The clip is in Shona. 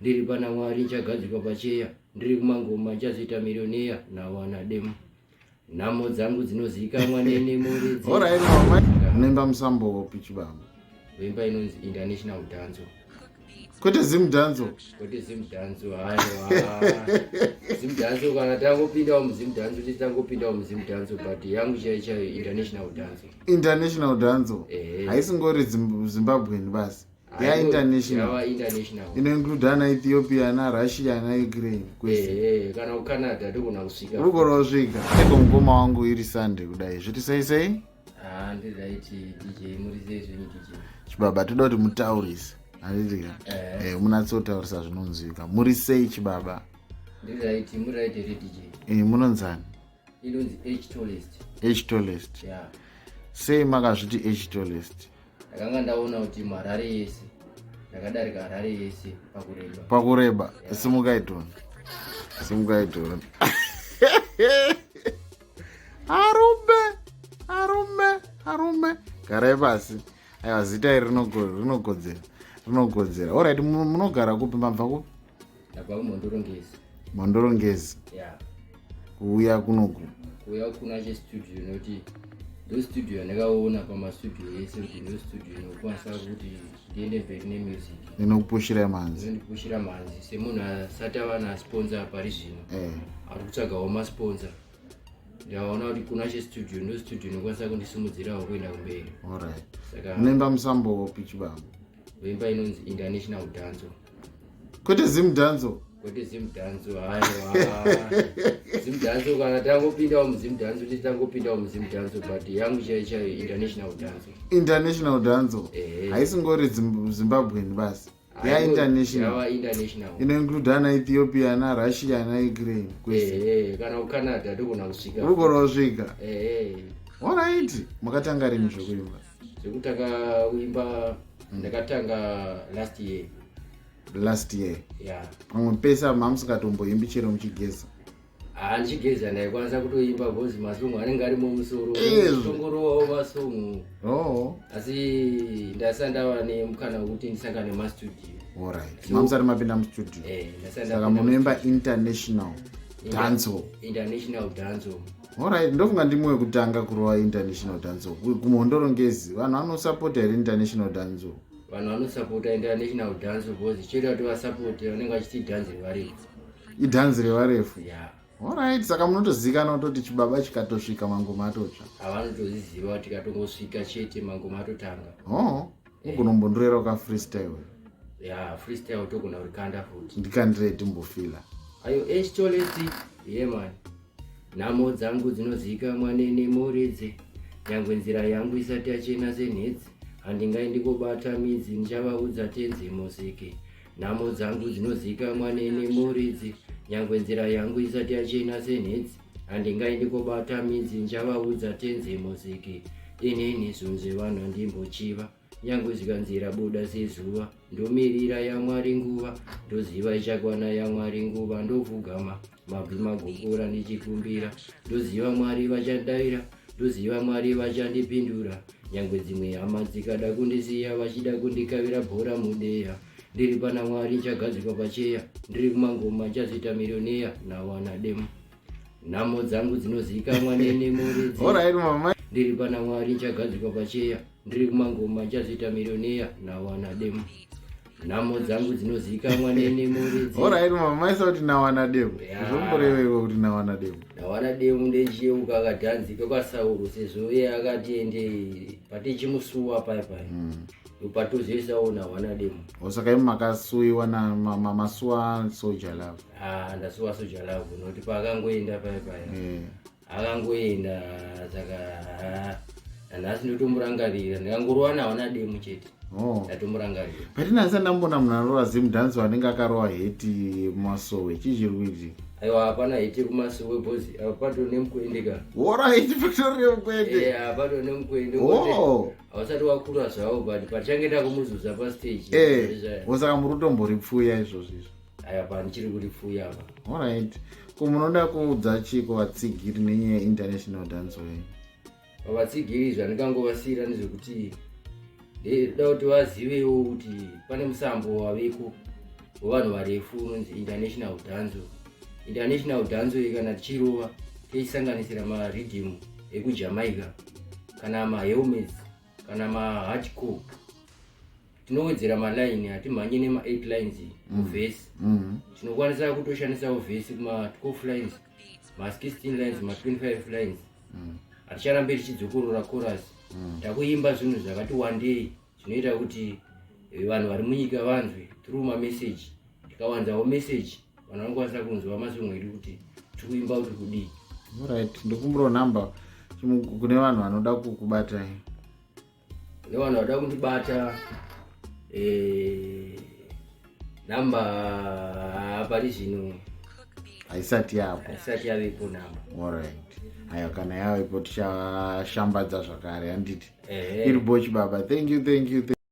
Ndiri pana Mwari nchagadzikwa pacheya. Ndiri kumangoma nchazoita millionaire nawana demo. Nhamo dzangu dzinozikanwa nene muridzi. Alright, mama. Unoimba musambo upi chibaba? Imba inonzi International Dance. Kwete Zim Dance. Kwete Zim Dance, haiwa. Zim Dance kana tangopindawo muZim Dance titi tangopindawo muZim Dance but yangu chaiyo chaiyo International Dance. International Dance. Haisingori Zimbabwean basi. Yainternational. Inoinclude ana Ethiopia, ana Russia, ana Ukraine kwese. Kana kuCanada togona kusvika. Urikona kusvika. Eko mukoma wangu iri Sunday kudai. Zviti sei sei? Ah, ndiraiti DJ, muri sei zvenyu DJ? Chibaba toda kuti mutaurise. Handiti ka? Eh, munatsotaurisa zvinonzwika. Muri sei chibaba? Ndiraiti, muri right here DJ? Eh, munonzani? Inonzi H tallest. H tallest. Yeah. Sei makazviti H tallest? Ndakanga ndaona kuti muHarare yese ndakadarika Harare yese pakureba. Pakureba. Yeah. Simukai toni. Simukai toni. Arume, arume, arume. Garai pasi. Aiwa zita iri rinokodzera. Rinokodzera. Alright, munogara kupi mabva kupi? Ndabva kuMhondoro Ngezi. Mhondoro Ngezi. Yeah. Kuuya kunoku. Kuuya kuna che studio noti ndo studio yandakaona pamastudio ese kuti ndo studio inokwanisa kuti ndiende mberi nemusic. Inokupushira mhanzi. Inondipushira mhanzi semunhu asati ava nasponsor pari zvino. Eh. Ari kutsvagawo masponsor. Ndaona kuti kuna che studio ndo studio inokwanisa kundisimudzirawo kuenda kumberi. Alright. Saka unoimba musambo upi chibaba? Unoimba inonzi International Dance. Kwete Zim Dance. Kwete Zim Dance, haiwa. Zim Dance kana tangopindawo muZim Dance titi tangopindawo muZim Dance but yangu chaiyo chaiyo International Dance. International Dance. Haisingori Zimbabwean basi. Ya international. Yava international. Inoinclude ana Ethiopia, ana Russia, ana Ukraine kwese. Kana kuCanada togona kusvika. Urikona kusvika. Alright. Makatanga rini zvekuimba? Zvekutanga kuimba ndakatanga last year. Last year. Yeah. Pamwe pese mamusingatomboimbi chero muchigeza. Ah, ndichigeza ndaikwanisa kutoimba because masongo anenge ari mumusoro. Tongorowawo masongo. Oh. Asi ndasati ndava nemukana wekuti ndisangane nemastudio. Alright. So, mamusati mapinda mustudio. Eh, ndasati Saka munoimba international dancehall. International dancehall. Alright, ndofunga ndimwe wekutanga kurova international dancehall. KuMhondoro Ngezi vanhu vanosapota here international dancehall? Vanhu vanosapota international dancehall because chete kuti vasapote vanenge vachiti dhanzi revarefu. Idhanzi revarefu? Yeah. Alright, saka munotozikanwa kutoti chibaba chikatosvika mangoma atotsva. Havanotozviziva kuti tikatongosvika chete mangoma atotanga. Oh, ugonombondorera ka freestyle. Yeah, freestyle togona kurikanda futi. Ndikandire timbofila. Ayo H tallest, yeah man. Nhamo dzangu dzinozikamwa nene muridzi, nyangwe nzira yangu isati yachena senhedzi, handingaendi kobata midzi, ndichavaudza tenzi musiki. Nhamo dzangu dzinozikamwa nene muridzi, nyangwe nzira yangu isati yachena senhedzi, handingaendi kobata midzi, ndichavaudza tenzi musiki. Inini zunze vanhu handimbochiva, nyangwe zvikanzira buda sezuva, ndomirira yaMwari nguva, ndoziva ichakwana yaMwari nguva, ndopfugama mabvi magokora ndichikumbira, ndoziva Mwari vachandavira, ndoziva Mwari vachandipindura, nyangwe dzimwe hama dzikada kundisiya vachida kundikavira bhora mudeya, ndiri pana Mwari ndichagadzikwa pacheya, ndiri kumangoma ndichazoita millionaire nawana demo. Nhamo dzangu dzinozikanwa nene muridzi. Alright mama. Ndiri pana Mwari ndichagadzikwa pacheya, ndiri kumangoma ndichazoita millionaire nawana demo. Nhamo dzangu dzinozikanwa nene muridzi. Alright mama, maisa kuti nawana demo. Yeah. Zvomboreveiko kuti nawana demo? Nawana demo ndechiyeuka akadhanzi kwekwaSauro sezvo iye akati ende patichimusuwa pai pai. Ndopatozoisawo nawana demo. Saka imi makasuiwa na masuwa Soul Jah Love. Ah, ndasuwa Soul Jah Love nokuti paakangoenda pai pai. Akangoenda saka nanhasi ndotomurangarira, ndikangorova nawana demo chete. Oh. Ndatomurangarira. But nhasi ndambona munhu anorova Zim dance anenge akarova heti mumasowe, chii chiri kuitika? Aiwa, hapana heti kumasowe boss, apa pato nemukwende ka. Alright, pato nemukwende. Eh, pato nemukwende. Oh. Hausati wakura zvawo but pachange takumuzuza pa stage. Eh, osaka muri kutomboripfuya izvozvo izvo. Aiwa, pa ndichiri kuripfuya apa. Alright. Ko munoda kuudza chii kuvatsigiri nenyaya yeInternational Dance yenyu? Vavatsigiri zvandikangovasiyira ndezvekuti ndoda kuti vazivewo kuti pane musambo waveko. wevanhu varefu unonzi international dancehall. International dancehall iyi kana tichirova tichisanganisira mariddim ekuJamaica kana mahelmets kana mahardcore, tinowedzera malaini. Hatimhanye nema8 lines muvhesi. Tinokwanisa kutoshandisawo vhesi kuma12 lines, ma16 lines, ma25 lines. Haticharambe tichidzokorora chorus. Takuimba zvinhu zvakati wandei zvinoita kuti vanhu vari munyika vanzwe through mameseji. Tikawanzawo message, vanhu vanokwanisa kunzwa masongo edu kuti tikuimba kuti kudii. Alright, ndokumbirawo nhamba kune vanhu vanoda kukubatai. Kune vanhu vanoda kundibata, namba pari zvino haisati yapo. Haisati yavepo namba. Alright, aiwa, kana yavepo tichashambadza zvakare, handiti? Ehe. Iri bochi baba. Thank you, thank you, thank.